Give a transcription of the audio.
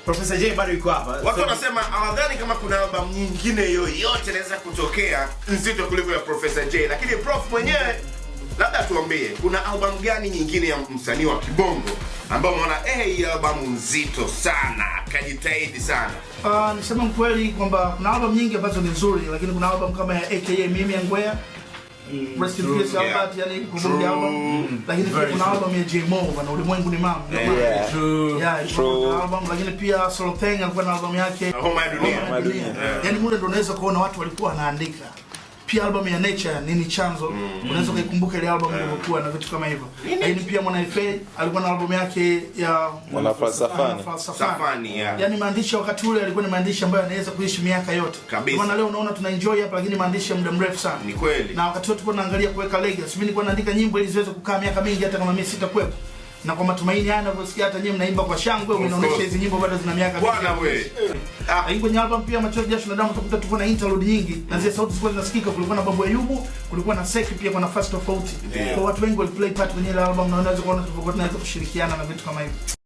Professor J bado yuko hapa. Watu wanasema hawadhani kama kuna album nyingine yoyote inaweza kutokea nzito kuliko ya Professor J, lakini Prof mwenyewe labda tuambie kuna album gani nyingine ya msanii wa kibongo ambao umeona, eh, hii album nzito sana, kajitahidi sana? Nisema mkweli kwamba kuna album nyingi ambazo ni nzuri, lakini kuna album kama ya AKA Mimi ya Ngwea, rest in peace Albert, yani kuvuja album, lakini pia Very kuna true. Album ya J Mo bana, Ulimwengu ni Mama. True. Yeah, True. na album, lakini pia Solo Thang alikuwa na album yake Homa ya Dunia. Homa ya Dunia. Yani mule ndo unaweza kuona watu walikuwa wanaandika. Pia album ya Nature, Nini Chanzo, unaweza ukaikumbuka ile album ilivyokuwa na vitu kama hivyo. Lakini pia Mwana FA alikuwa na album yake ya Mwana Falsafani. Mwana Falsafani. Safani, yeah. Yaani maandishi ya wakati ule yalikuwa ni maandishi ambayo yanaweza kuishi miaka yote. Kabisa. Ndio maana leo unaona tuna enjoy hapa, lakini maandishi ya muda mrefu sana. Ni kweli. Na wakati wote tulikuwa tunaangalia kuweka legacy. Mimi nilikuwa naandika nyimbo ili ziweze kukaa miaka mingi hata kama mimi sitakuwepo. Na kwa matumaini haya ninavyosikia hata nyinyi mnaimba kwa shangwe, inaonyesha course. hizi nyimbo bado zina miaka mingi. Bwana we. Ah, Lakini kwenye album pia Machozi Jasho na Damu utakuta tulikuwa na interlude nyingi na zile sauti zilikuwa zinasikika. Kulikuwa na Babu Ayubu, kulikuwa na Seki pia kwa nafasi tofauti. Kwa watu wengi waliplay part kwenye ile album na unaweza kuona tulivyokuwa tunaweza kushirikiana na vitu kama hivyo.